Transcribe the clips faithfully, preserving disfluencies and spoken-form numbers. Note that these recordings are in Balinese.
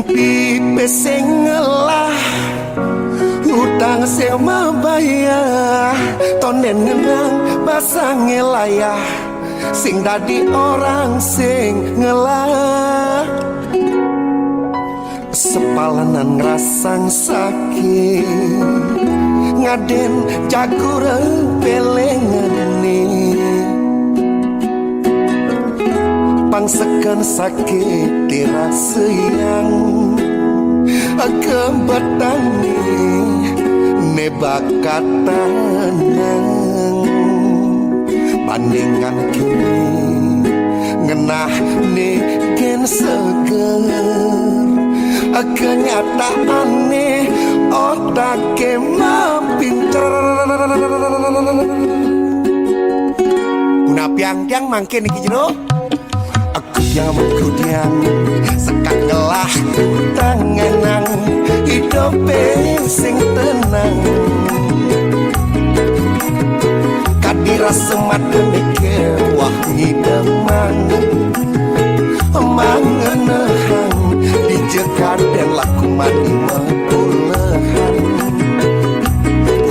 Pipis sing ngelah, utang sing mabayah, tondén ngenang pasang ngelayah, sing dadi orang sing ngelah. Sepalenan ngrasang sakit, ngadén jagur péléngané. Pang seken sakit dirasayang, kebetané né bakal tanang. Bandingan kini ngenahné kén seger, kenyataanné otaké mapinter. Punapi angkang mangké niki jero? Aku diam, aku diam, sekat ngelah tangenang, idupé sing tenang. Kadi rasa mata mikir wah ngidemang, mangenehang di jekadén laku mani mapulehan.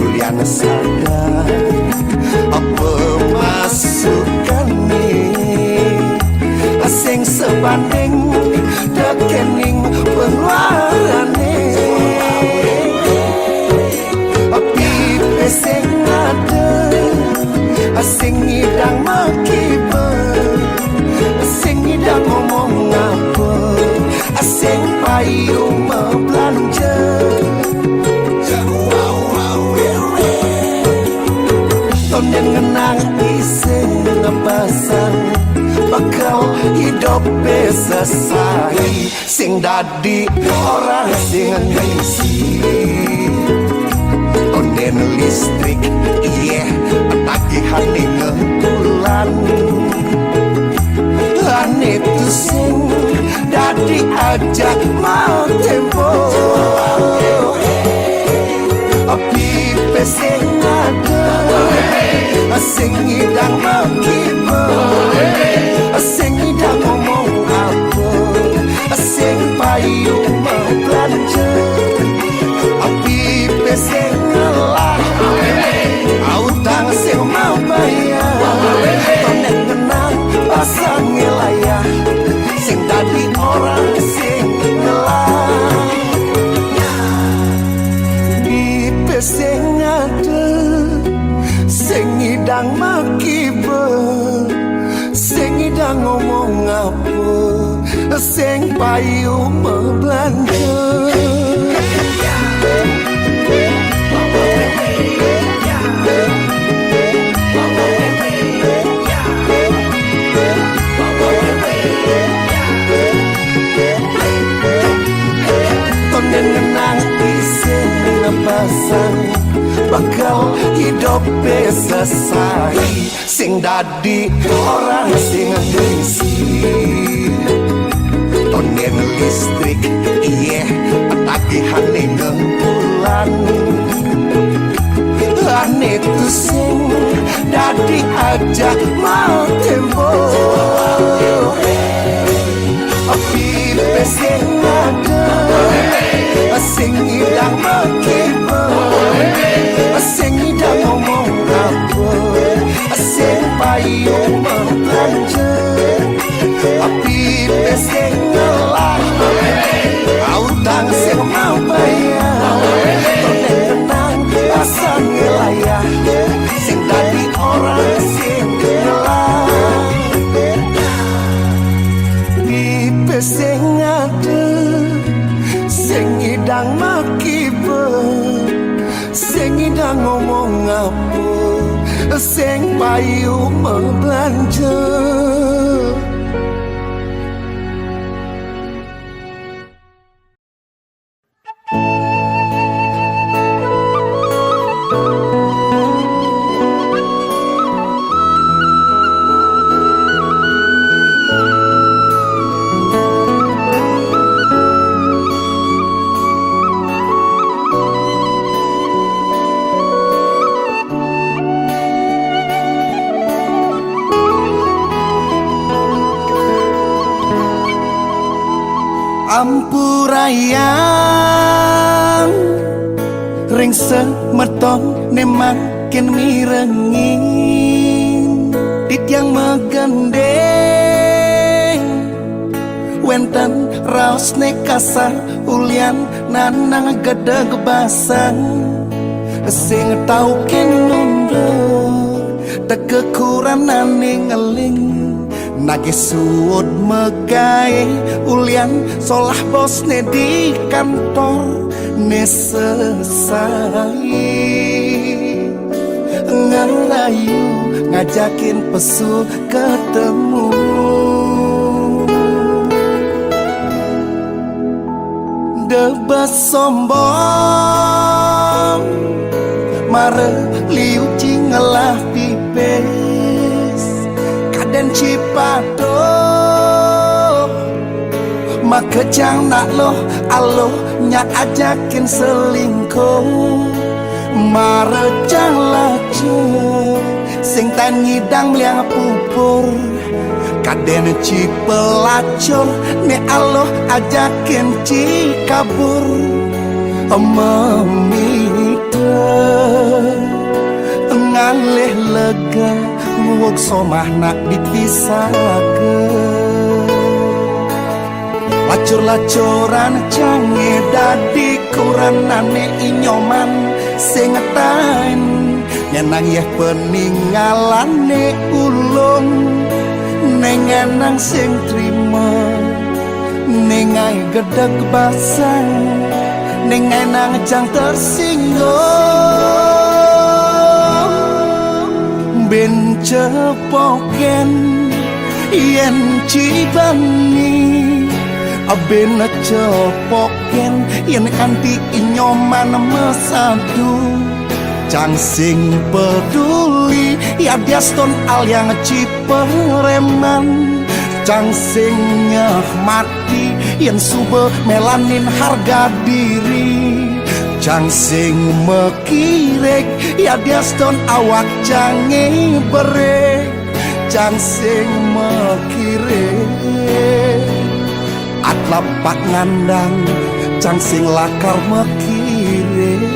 Ulian sadar apa masukané, sing sebanding dekening pengeluarané. Pipis sing ada, sing ngidang makiba, sing ngidang ngomong apa, sing payu mabelanja. Tondén ngenang isin pasang, bakal idupé sesai, sing dadi orang sing ngisi. Tondén listrik, iyéh, tagihané ngebulan. Ané tusing dadi ajak mau tempo. Pipis sing ada, sing ngidang makiba, sing ngidang ngomong apa, sing payu mabelanja. Pipis sing ngelah, utang sing mabayah, tondén ngenang pasang ngelayah, sing dadi orang sing ngelah. Pipis sing ada, sing ngidang makiba, sing ngidang ngomong apa, sing payu mabelanja. Tondén ngenang isin pasang, bakal idupé sesai, sing dadi orang sing ngisi. Tondén listrik, iyéh, tagihané ngebulan. Ané tusing dadi ajak mau tempo. Pipis sing ada, sing ngidang makiba, sing ngidang ngomong apa, sing payu mabelanja. Pipis sing ngelah, utang sing mabayah, tondén ngenang pasang ngelayah, sing dadi orang sing ngelah. Pipis sing ada, sing ngidang makiba, sing ngidang ngomong apa, sing payu mabelanja. Ayang ring semeton ne mangkin mirengin, titiang magendeng wenten raos ne kasar ulian nanang gedeg basang. Sing tau ken mundur teka kurenan ne ngeling, nagih suud megai ulian solah bos ne di kantor ne sesai ngerayu ngajakin pesu ketemu. Debes sombong mara liu ci ngelah pipis, kaden ci patuh maka cang nak loh aloh nyak ajakin selingkuh. Mara cang lacur sing tan nyidang meliang pupur, kaden ci pelacur ne aloh ajakin ci kabur. Mamitra ngalih lega nguwug somah nak dipisahaga. Lacur-lacuran cange dadi kurenane I Nyoman sing taen, ngenang yeh paningalane ulung, neng ngenang sing trima, ning ai gedeg basang, ning ngenang cang tersinggung. Bin cepoken yen ci bani, bin cepoken yen kanti I Nyoman masadu. Cang sing peduli yadiastun aliang ci preman, cang sing nyeh mati yen suba melanin harga diri. Cang sing makirig yadiastun awak cange bering, cang sing makirig. Atlapak ngandang cang sing lakar makirig.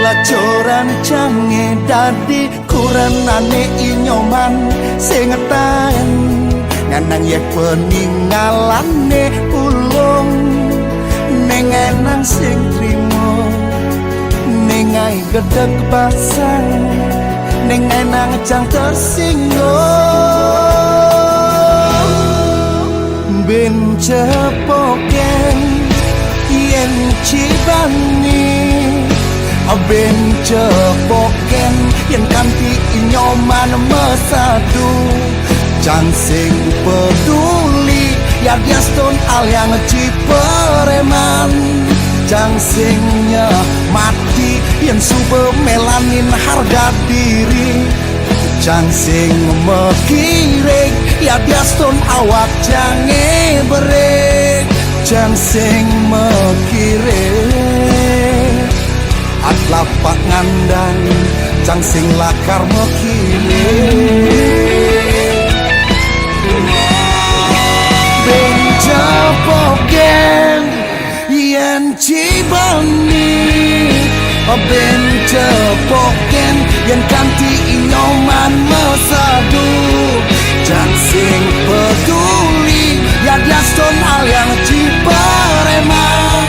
Lacur-lacuran cange dadi kurenane I Nyoman sing taen, ngenang yeh paningalane ulung, ning ngenang sing trima, ning ai gedeg basang, ning ngenang cang tersinggung. Bin cepoken yen ci bani, bin cepoken yen kanti I Nyoman masadu. Cang sing peduli yadiastun aliang ci preman, cang sing nyeh mati yen suba melanin harga diri. Cang sing makirig yadiastun awak cange bering, cang sing makirig. Atlapak ngandang cang sing lakar makirig. Bin cepoken yen ci bani, bin cepoken yen kanti I Nyoman masadu. Cang sing peduli yadiastun aliang ci preman,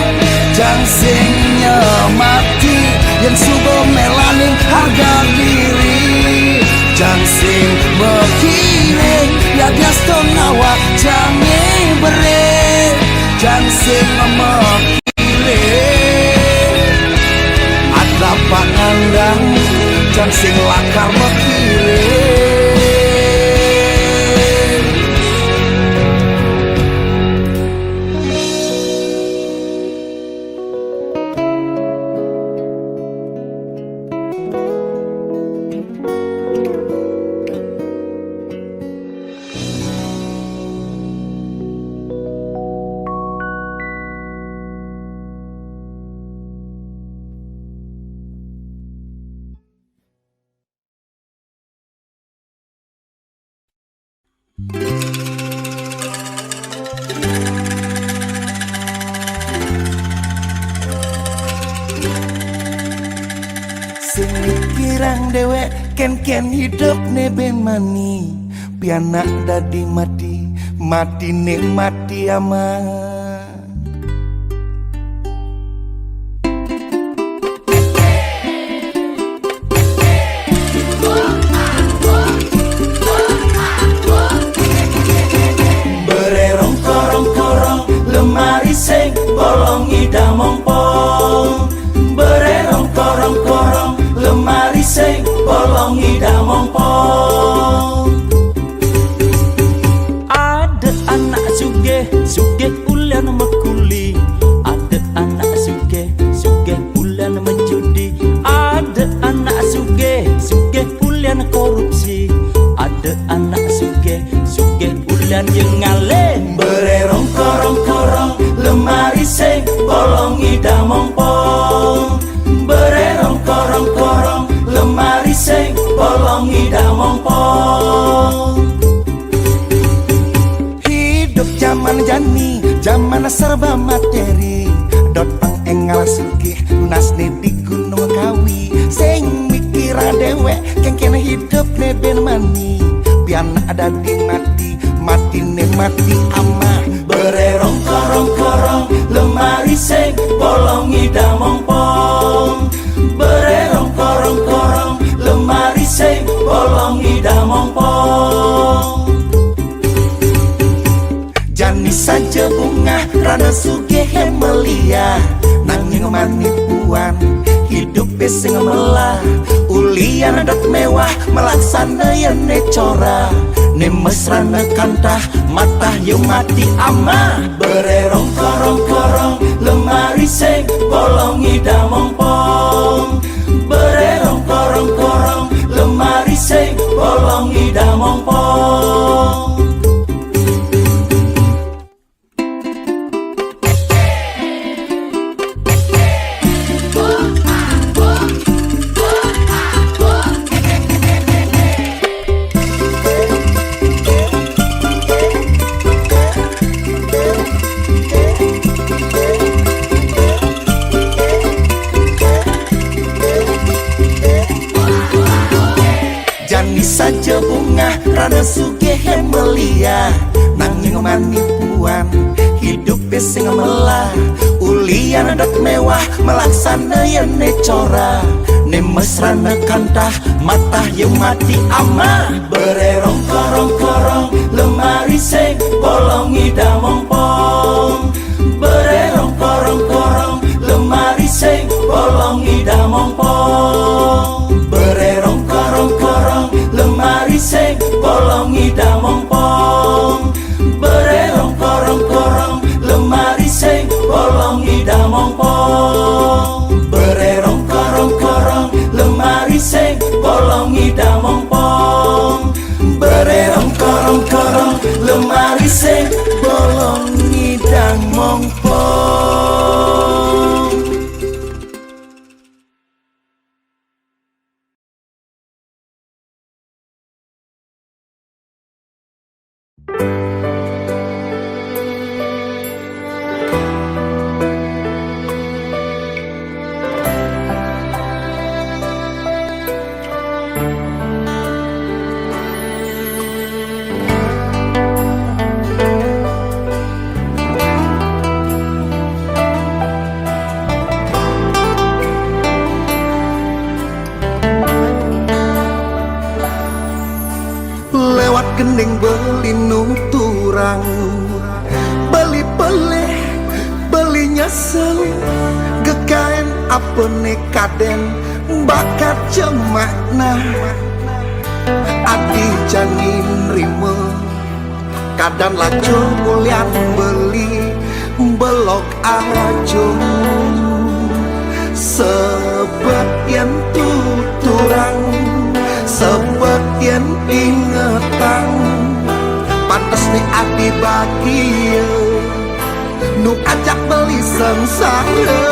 cang sing nyeh mati yen suba melanin harga diri. Cang sing makirig yadiastun awak cange bering, cang sing makirig. Atlapak ngandang cang sing lakar makirig. Sing mikirang déwék, kén-kén hidupné bén mani. Pianak dadi mati, matiné mati ama. Bererong korong-korong, lemari sing bolong idamong pong. Bererong korong-korong, lemari sing bolong idamong pong. Ada anak sugih, sugih ulian mekuli. Ada anak sugih, sugih ulian menjudi. Ada anak sugih, sugih ulian korupsi. Ada anak sugih, sugih ulian yang ngalih. Bererong korong-korong, lemari sing bolong idamong pong. Bererong korong-korong, lemari sing bolong idamong pong. Hidup zaman jani, zaman serba materi. Dot pang énggal sugih, nasné di Gunung Kawi. Sing mikir déwék, kén-kén hidupné bén mani. Pianak dadi mati, matiné mati ama. Bererong korong-korong, lemari sing bolong idamong pong. Bererong korong-korong, lemari sing bolong idamong pong. Jani saja bungah, rana sugih yang melia. Nanging manipuan, hidup sing melah. Ulian dot mewah, melaksana yene cora. Né mesrana kantah, matah yo mati ama. Bererong korong-korong, lemari sing bolong idamong pong. Bererong korong-korong, lemari sing bolong idamong pong. Jani saja bungah, rana sugih melia. Nanging manipuan, hidup sing melah. Ulian dot mewah, melaksana yene cora. Né mesrana kantah, matah yo mati ama. Bererong korong-korong, lemari sing bolong idamong pong. Bererong korong-korong, lemari sing bolong idamong pong. Bererong korong-korong, lemari sing bolong idamong pong. Bererong korong-korong, lemari sing bolong idamong pong. Bererong korong-korong, lemari sing bolong idamong pong. Bererong korong-korong, lemari sing bolong idamong pong. Lewat gending beli nuturang, beli pelih, beli nyesel, gekain apa ne kaden bakat jemakna. Adi jani nrima kadan lacur ulian beli belog aja. Sebet yen tuturang, sebet yen ingetang, pantes ni adi bagia nu ajak beli sengsara.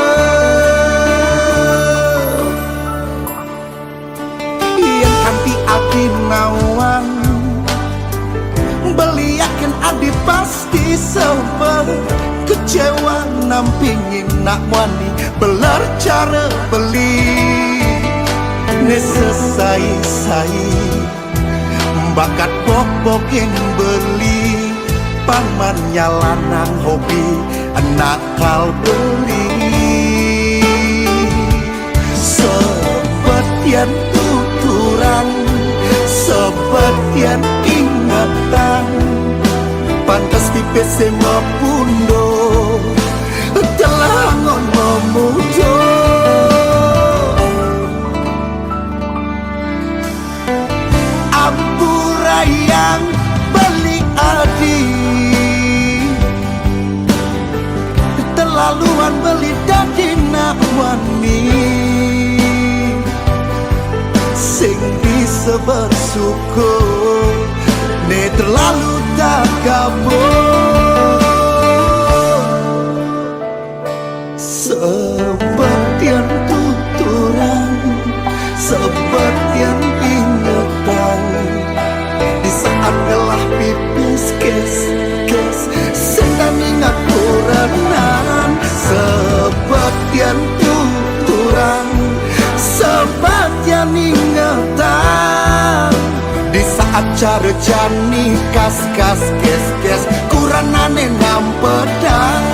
Yen kanthi ati nawang, Nak wani beler cara beli, ne sesai-sai bakat bok-bokin beli, pamannya lanang hobi nakal beli. Sebetian tuturang, sebetian ingetan, pantes tipe se mapundo, telangon mamudo. Ampurayang beli adi, terlaluan beli dadi nak wani, sing bisa bersyukur, ne terlalu takabur. Sebetian tuturang, sebetian ingetan, di saat ngelah pipis kes-kes, setan ingat kuranan. Sebetian tuturang, sebetian ingetan, di saat cara jani kas-kas kes-kes, kuranane nampedang.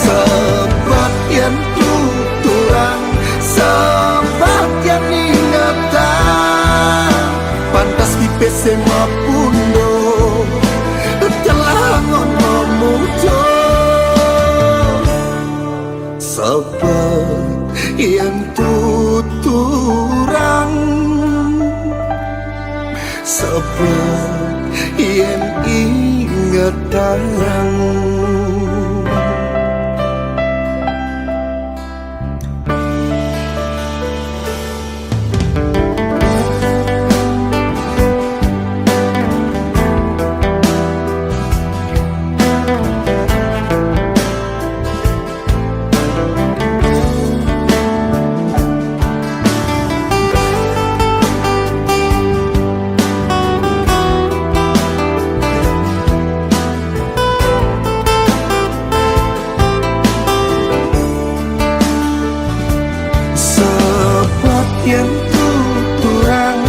Sebetian tuturang, sebetian ingetan, pantes tipe se mapundo, telangon mamudo. Sebetian tuturang, sebetian ingetan. Sebetian tuturang,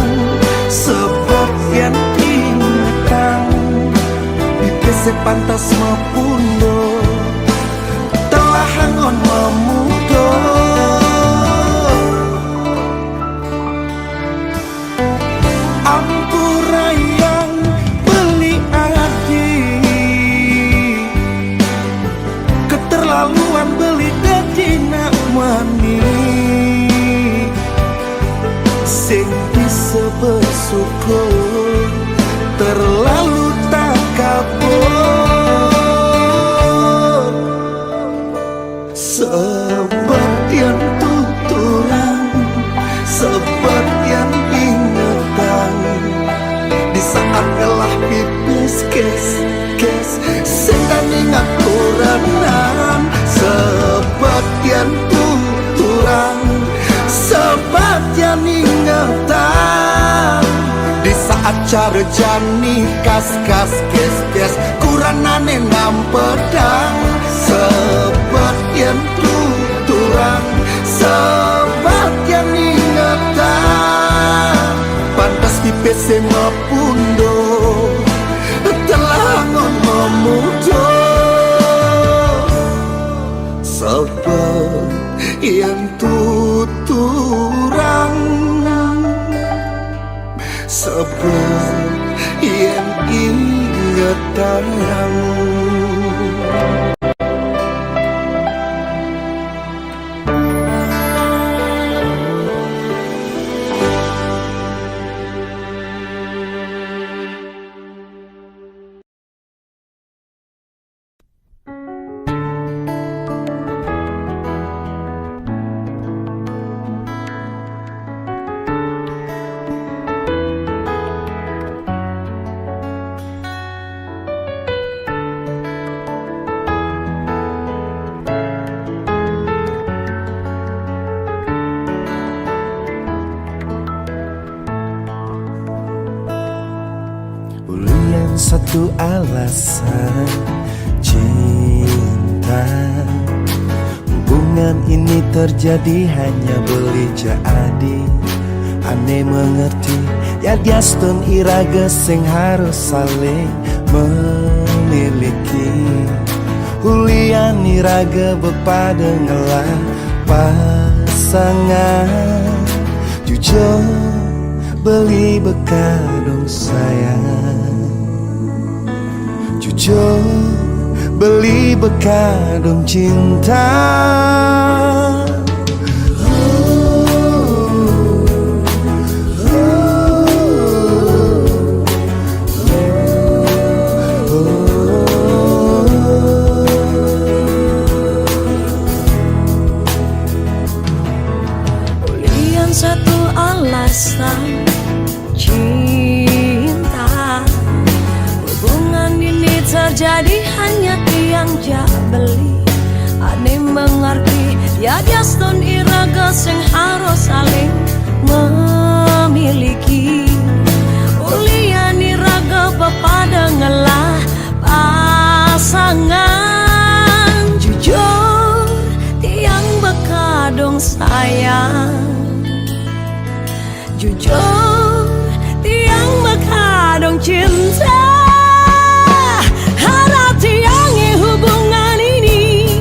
sebetian ingetan, tipe se pantes mapundo, telangon mamudo. Ampurayang beli adi, keterlaluan beli dadi nak wani, sing bisa bersyukur, terlalu takabur. Sebetian tuturang, sebetian ingetan, di saat ngelah pipis kes-kes, setan ingat kuranan. Sebetian tuturang, sebetian ingetan, di saat cara jani kas-kas kes-kes, kuranane nampedang. Sebetian tuturang, sebetian ingetan, pantes tipe se mapundo, telangon mamudo. Sebetian tuturang, sebetian ingetan. Ulian satu alasan cinta, hubung Yang ini terjadi hanya boleh jadi. Ane mengerti, ya diastun iraga sing harus saling memiliki. Ulian iraga bepada ngelah pasangan, jujur beli bekadung sayang. Jujur beli bekadung cinta. Ulian satu alasan cinta. Hubungan ini terjadi hanya tiang jak beli. Ane mengerti, ya diastun iraga sing harus saling memiliki. Ulian iraga bepada ngelah pasangan. Jujur, tiang bekadung sayang. Jujur, tiang bekadung cinta. Harap tiang hubungan ini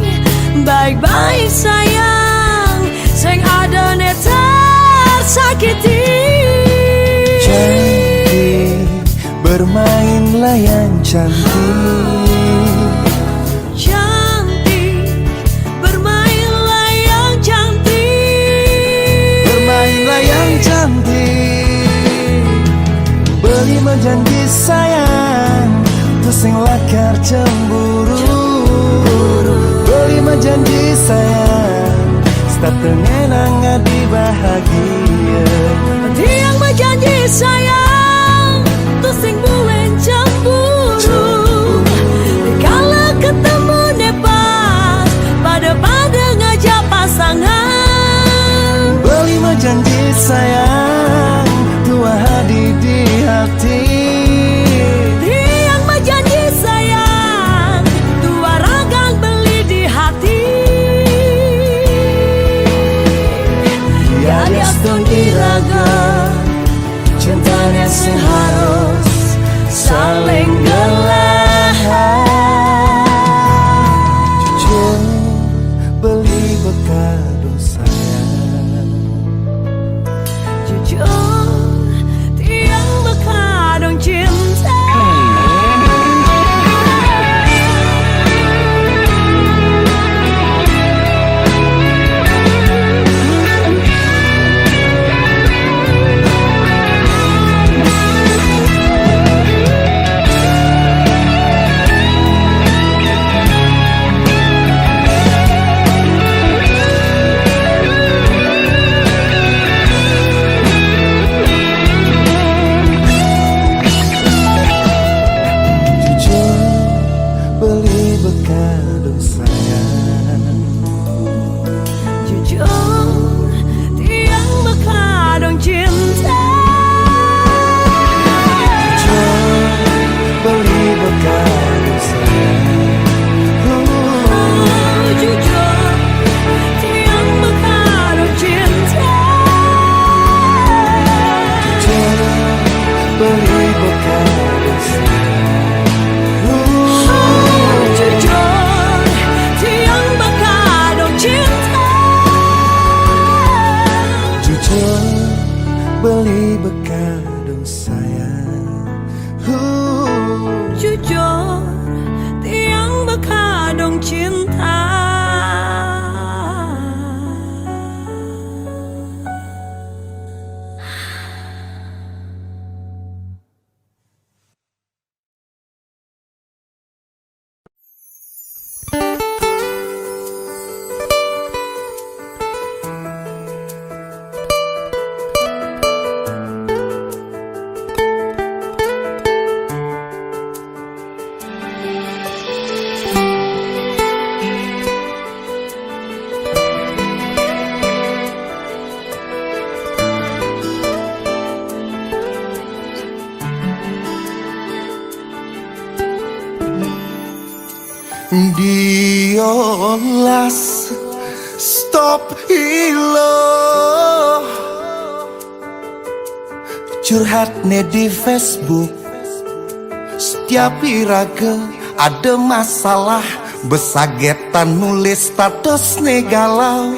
baik-baik sayang. Sing ada ne tersakiti. Cantik, bermainlah yang cantik. Cantik, bermainlah yang cantik. Bermainlah yang cantik. Beli menjanji sayang, tu sing lakar cemburu. Beli menjanji sayang, start dengan angadi bahagia. Tiang berjanji sayang, tu sing bulen cemburu. Kala ketemu ne pas, pada-pada ngajak pasangan. Beli menjanji sayang, tua hadi di hati. Tiang berjanji sayang, tua ragan beli di hati. Ya diastun iraga, cinta ne sing harus saling ngelah. Jujur, beli bekadung sayang. Jujur, tiang bekadung cinta. Jujur, beli bekadung sayang. Jujur, tiang bekadung cinta. Jujur, beli bekadung sayang. Oh, jujur, tiang bekadung cinta. Jujur, beli bekadung sayang. Oh, jujur, tiang bekadung cinta. Jujur, beli bekadung sayang. Uh. Jujur, tiang bekadung cinta. Diolas Stop ilo. Curhat ne di Facebook. Setiap iraga ada masalah, besagetan nulis status ne galau.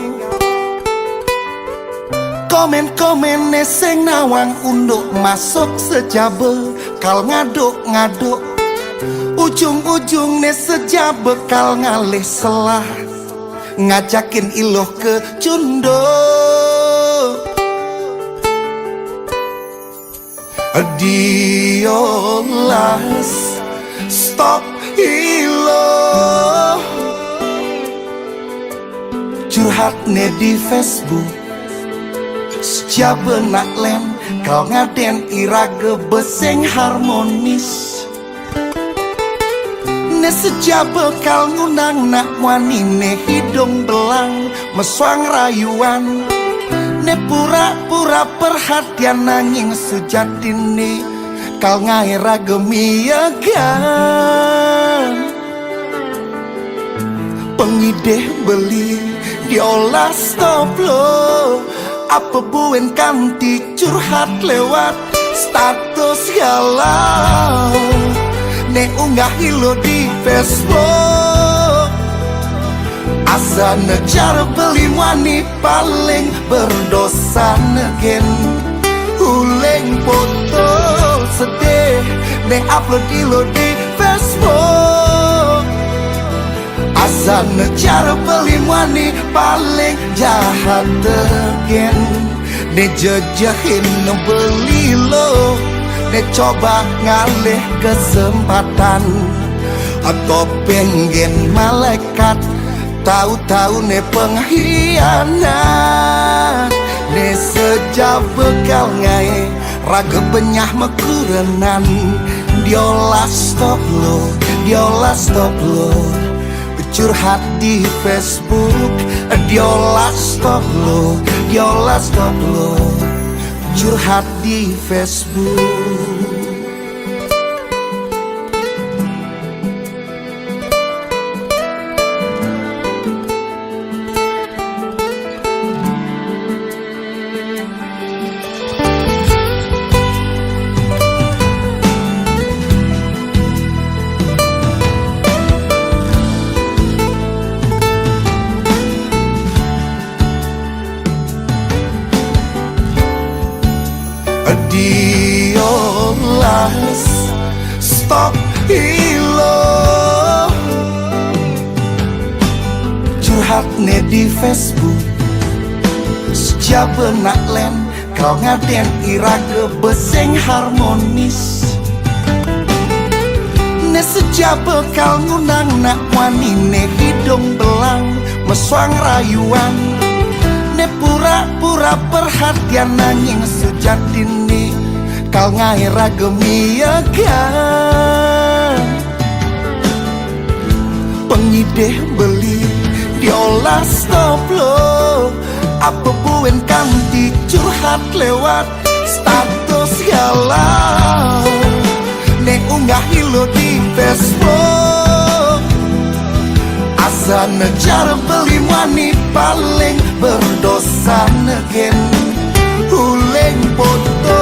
Komen-komen ne seng nawang unduk masuk sejaba kal ngaduk-ngaduk. Ujung-ujung ne sejaba kal ngalih selah. Ngajakin iluh ke cunduk. Diolas, stop ilo. Curhat ne di Facebook. Sejaba nak lem, kal ngaden iraga beseng harmonis. Ne sejaba kal ngundang nak muani ne hidung belang mesuang rayuan. Ne pura-pura perhatian nanging sujatine kal ngae raga miagan. Pengidih beli diolas stop lo. Apa buin kanti curhat lewat status galau. Ne unggah ilo di Facebook. Asa ne cara beli muani paling berdosa ne gen. Uling foto sedih ne upload ilo di Facebook. Asa ne cara beli muani paling jahat tegen. Ne jejehin ne beli lo. Ne coba ngalih kesempatan. Atau pengen malaikat. Tahu-tahu ne pengkhianat. Ne sejaba kal ngae raga benyah mekurenan. Diolas stop lo, diolas stop lo. Curhat di Facebook, diolas stop lo, diolas stop lo. Curhat di Facebook. Diolas, stop ilo. Curhat ne di Facebook. Sejaba nak lem, kal ngaden iraga beseng harmonis. Ne sejaba kal ngundang nak muani ne hidung belang mesuang rayuan. Ne pura-pura perhatian nanging sujatine kal ngae raga miagan. Pengidih beli diolas stop lo. Apa buin kanti curhat lewat status galau. Ne unggah ilo di Facebook. Asa ne cara beli muani paling berdosa ne gen. Uling foto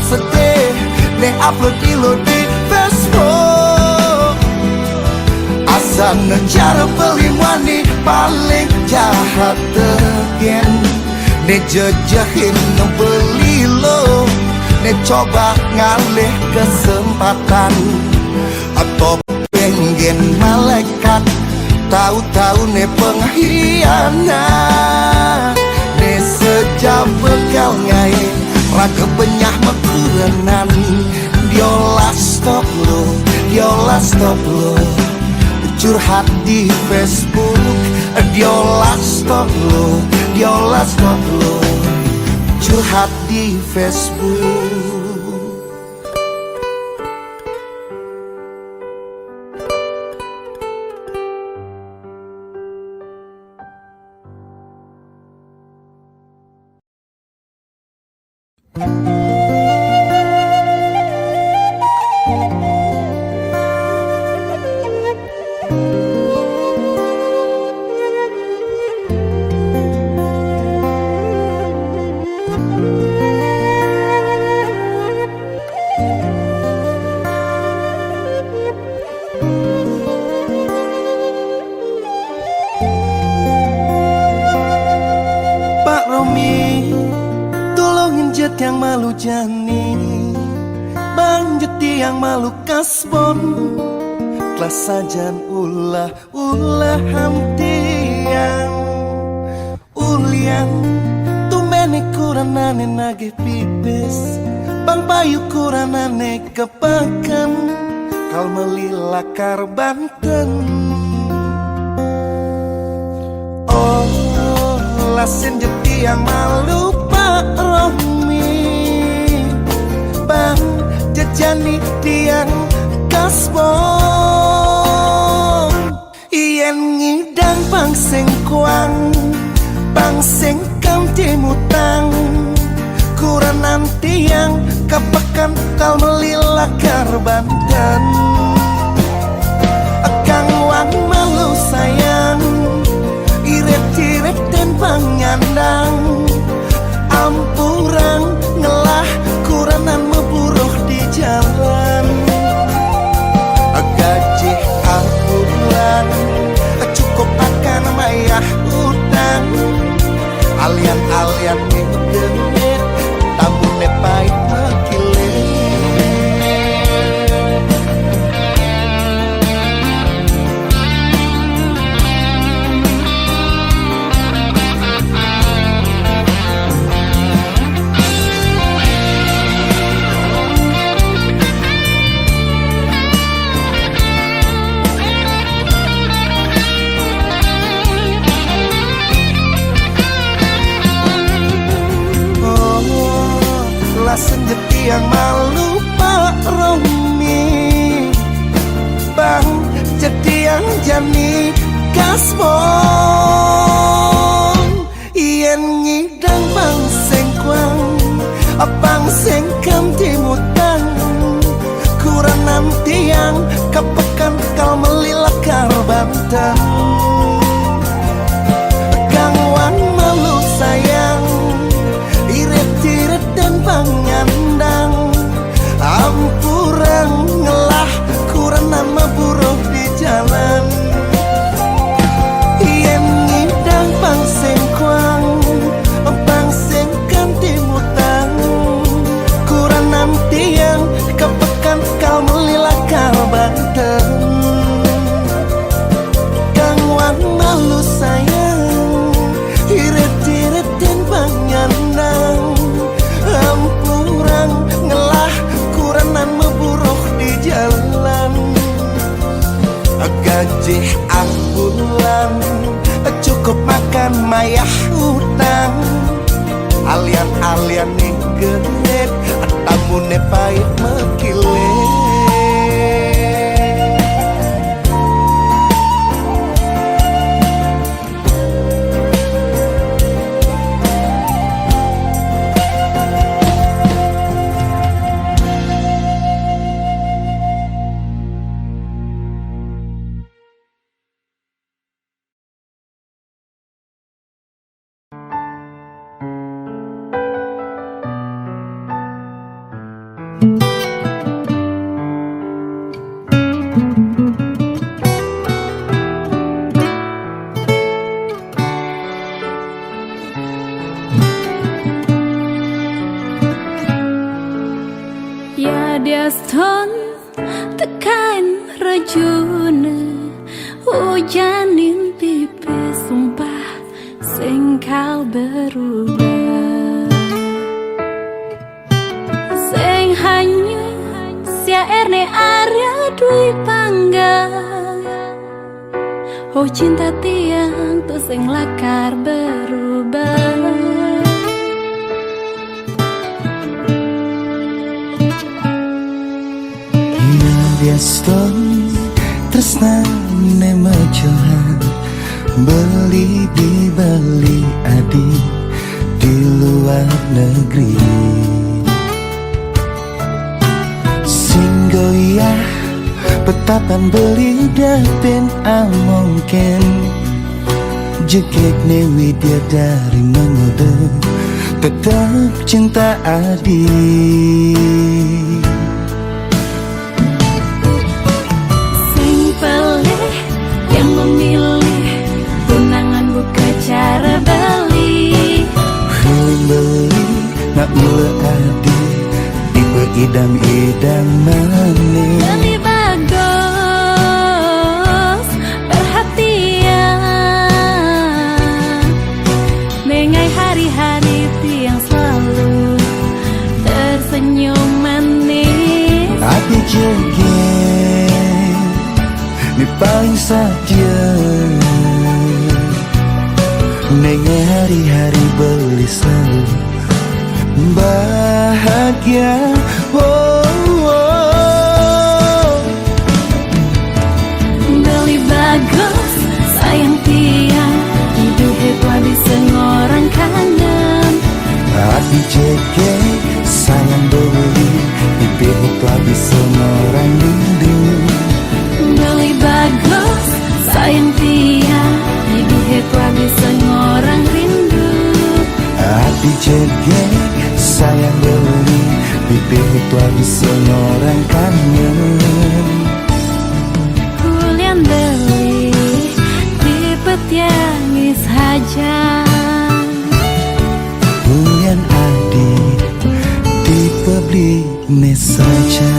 sedih ne upload ilo di Facebook. Asa ne cara beli muani paling jahat tegen. Ne jejehin ne beli lo. Ne coba ngalih kesempatan. Atau pengen malaikat. Tahu-tahu ne pengkhianat. Ne sejaba kal ngae raga benyah mekurenan. Diolas stop lo, diolas stop lo. Curhat di Facebook, diolas stop lo, diolas stop lo. Curhat di Facebook. Tiang malu jani, bang jatiang malu kasbon. Telah sajan ulah-ulahan tiang. Ulian tumene kuranane nagih pipis, bang payu kuranane kepakan, kal meli lakar ban ten. Oh, lasin jatiang malu Pak Romi, bang jejani tiang kasbon. Yen ngidang pang sengkuang, pang sengkam timutang, kuranan tiang kepekan kal meli lakar ban ten. Kang wang malu sayang, irit-irit den pang nyandang, ampurang ngelah kuranan meburuh di jalan. Gajih abulan, cukup makan mayah utang. Alian-alian ning demit, tambune pait mekilir. Oh, lasin jatiang malu Pak Romi, bang jatiang jani kasbon. Yen ngidang pang sengkuang, pang sengkam timutang, kuranan tiang kepekan kal meli lakar ban ten. Kang wang malu sayang, irit-irit den pang nyandang, ampurang ngelah kuranan meburuh di jalan. Yen ngidang pang sengkuang, pang sengkam timutang, kuranan tiang kepekan kal meli lakar ban ten. Kang wang malu sayang, irit-irit den pang nyandang, ampurang ngelah kuranan meburuh di jalan. Gajih abulan, cukup makan mayah utang. Alian-alian ning genit, tambune pait mekilir. Ya diaston tekain rejune, ujanin pipis sumpah sing kal berubah. Sing hanyut syairne Arya Dwi Pangga. Oh cinta tiang tu sing lakar berubah. Yen diaston tresnane mejohan, beli dibeli adi di luar negeri. Sing goyah petapan beli dapin amongken. Jegek ne widya dari mengode, tetap cinta adi. Sing pelih yang memilih, tunangan buka cara beli. Beli nak Mula adi dipeidam-idam manis. Beli bagus perhatian, nengai hari-hari tiang selalu tersenyum manis. Adi jegek ni paling saja, nengai hari-hari beli selalu bahagia. Oh, oh. Beli bagus sayang tiang, idup tua bisa ngorang kangen. Adi jegek sayang beli, idup tua bisa ngorang rindu. Beli bagus sayang tiang, idup tua bisa ngorang rindu. Adi jegek sayang beli, bibir tua bisa ngorang kangen. Hulian beli, tipe tiangis haja. Hulian adi, tipe beli ne saja.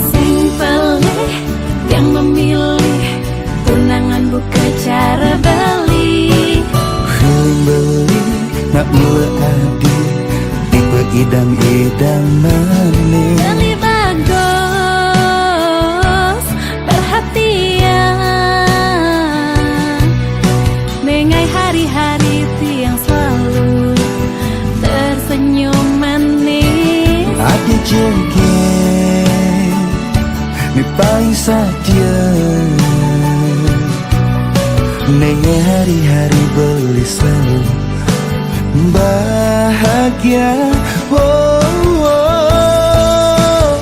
Sing pelih yang memilih tunangan buka cara beli. Hulian beli nak mula adi, tipe idam-idam manis. Beli bagus perhatian, nengai hari-hari tiang selalu tersenyum manis. Adi jegek ni paling saja, nengai hari-hari beli selalu bahagia. Oh, oh.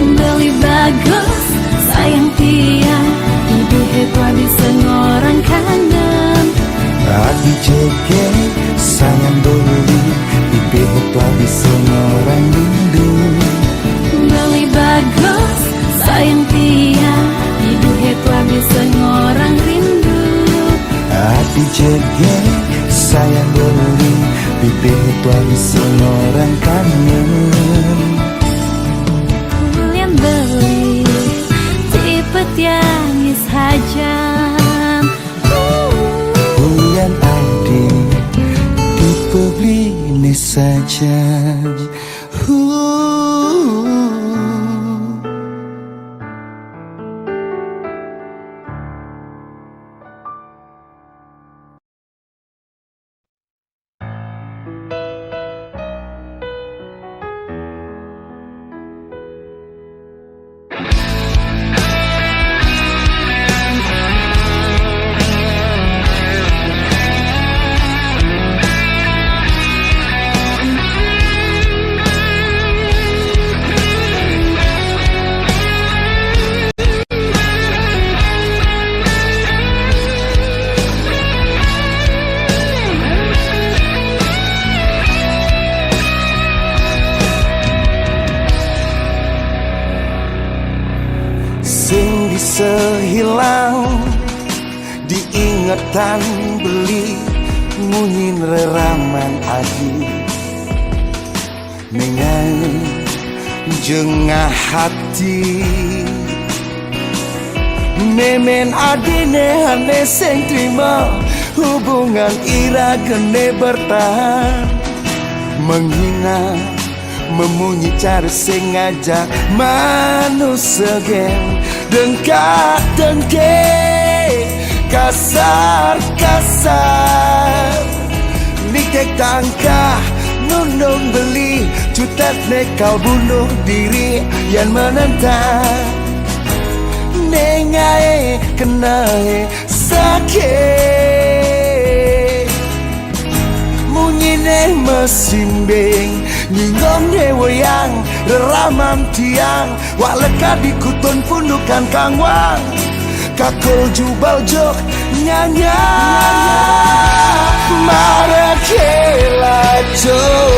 Beli bagus sayang tiang, idup tua bisa ngorang kangen. Adi jegek sayang beli, idup tua bisa ngorang rindu. Beli bagus sayang tiang, idup tua bisa ngorang rindu. Adi jegek sayang beli, bibir tua bisa ngorang kangen. Hulian beli, tipe tiangis haja. Hulian adi, tipe beli ne saja. Huh. Sing bisa hilang diingetan beli, munyin reraman adi. Nengai jengah hati, memen adine hane sing trima, hubungan ira kene bertahan. Menghina, memunyi cara sengaja, manusia gen dengkak dengke, kasar kasar, nikek tangkah nundung beli, cutet ne kau bunuh diri yang menentang. Nengai kenai sakit, munyi ne mesimbing, Ninggong ne wayang, reraman tiang, wak leka di kutun pundukan kangwang. Kakul jubal jok, nyanya, mara kela jok.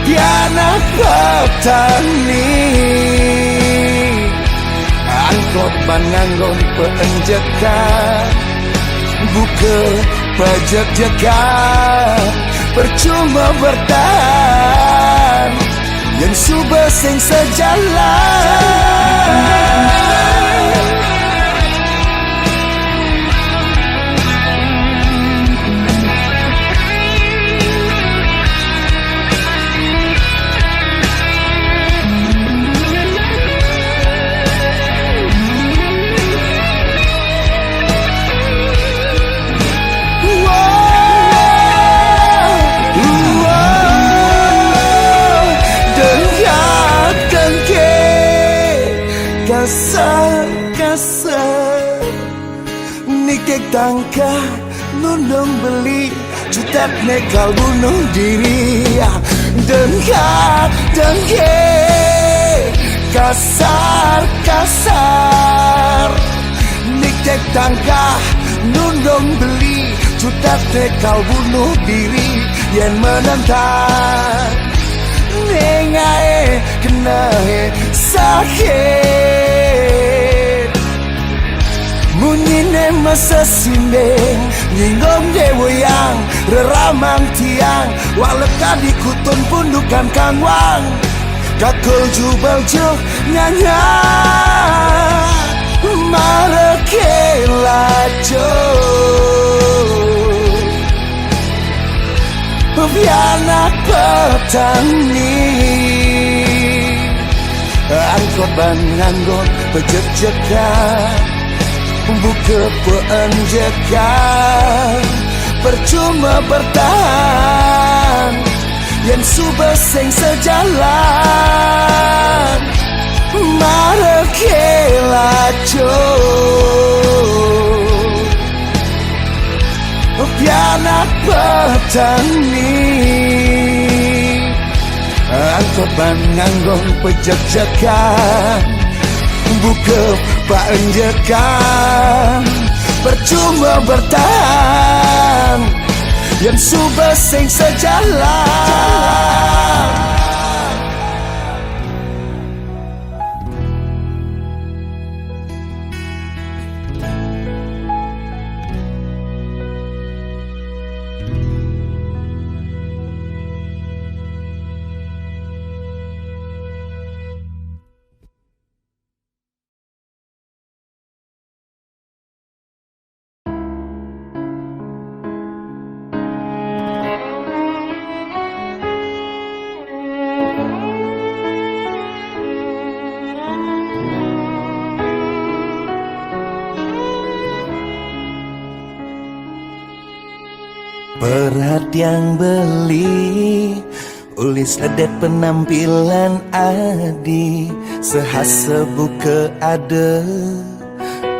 Pianak petani, angkot ban nganggon peenjekan. Buka pejek-jekan, percuma bertahan, yang suba sing sejalan. Kasar, kasar. Nikik tangka nundung beli, jutat nekal bunuh diri. Dengka, dengke, kasar, kasar. Nikik tangka nundung beli, jutat nekal bunuh diri. Yen menentang, nengai kena sakit. Munyi ne masa simbing, nyinggong dewa yang, reraman tiang, wak leka di kutun pundukan kangwang. Kakul jubal juh nyanya, mara kela juh. Pianak petani, angkot ban nganggon pejek-jekan, buka peenjekan, percuma bertahan, yang suba sing sejalan. Mara kela juh. Pianak petani, angkot ban nganggon pejek-jekan, buka peenjekan, percuma bertahan, yang suba sing sejalan. Perhatian beli, ulih sedet penampilan adi, sehasa buka ada,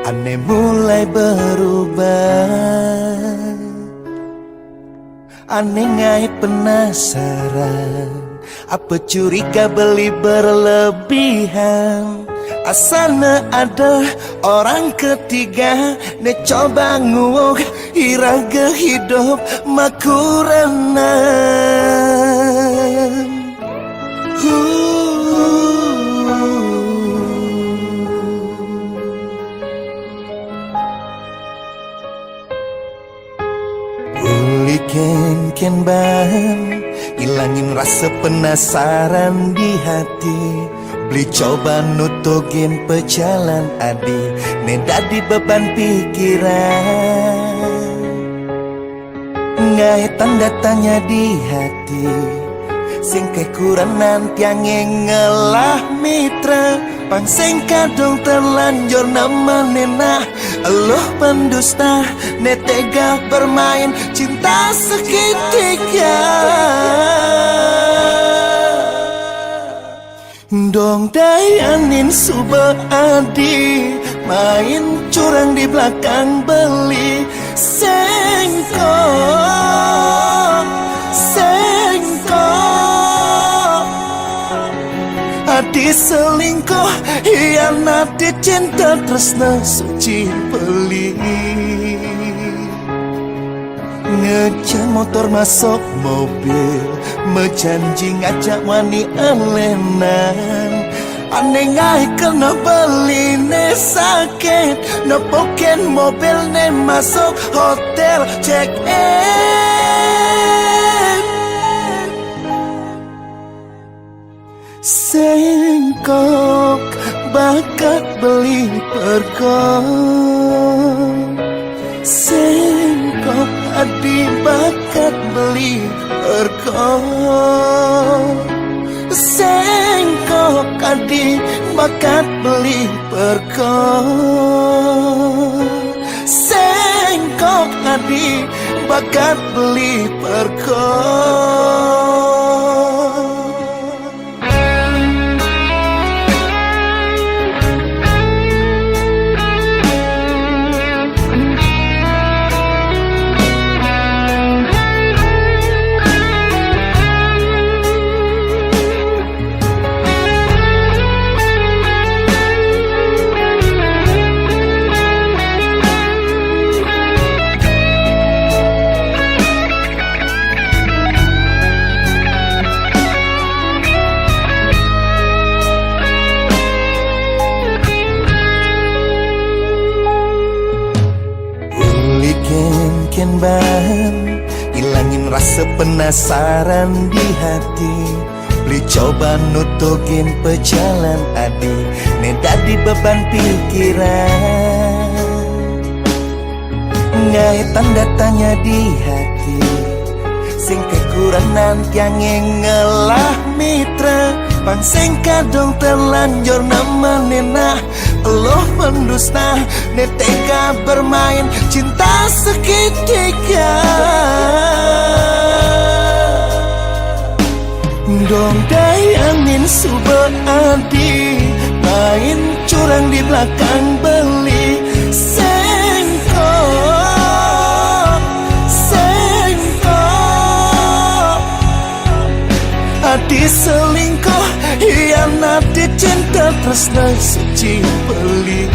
ane mulai berubah. Ane ngai penasaran, apa curiga beli berlebihan. Asana ada orang ketiga, ne coba nguuk iraga hidup makurenan. Huh. Ulih ken-ken ban ilangin rasa penasaran di hati. Beli coba nutugin pejalan adi, ne dadi beban pikiran. Ngai tanda tanya di hati, sing ke kurenan tiang ngelah mitra. Pang sing kadung terlanjur nama nenah, eluh pendusta, ne tega bermain cinta segitiga. Dong dai anin suba adi, main curang di belakang beli sengko. Sengkok, adi selingkuh, hianati cinta tresna suci beli. Ngejak motor masuk mobil, mejanji ngajak wani elenan. Aneh ngae kena beline sakit, nepukin mobilne masuk hotel check in. Sengkok bakat beli perkok. Sengkok adi bakat beli perkok. Sengkok adi bakat beli perkok. Sengkok adi bakat beli perkok. Uli ken-ken ban, ilangin rasa penasaran di hati. Beli coba nutugin pejalan adi, ne dadi beban pikiran. Ngae tanda tanya di hati, sing kekurenan tiange ngelah mitra. Pang sing kadung terlanjur nama nenah, eloh mendusta, ne tega bermain cinta segitiga. Dong dai angin suba adi, main curang di belakang beli. Sengkok, sengkok, adi selingkuh, hianati cinta tresna suci beli.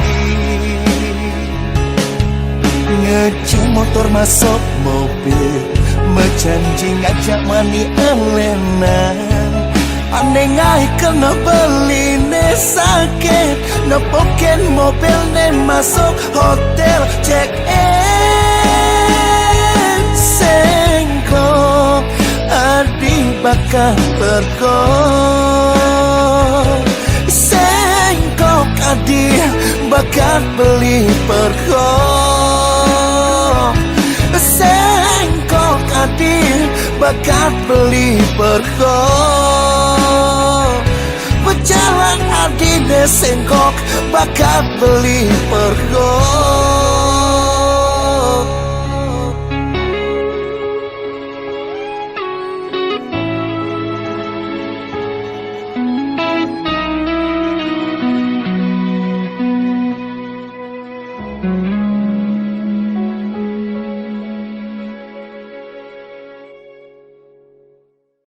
Ngejak motor masuk mobil, mejanji ngajak wani elenan. Aneh ngae kena beline sakit, nepukin mobilne masuk hotel check in. Sengkok adi bakat perkok. Sengkok adi bakat beli perkok. Sengkok adi bakat beli perkok. Pejalan adine sengkok bakat beli perkok.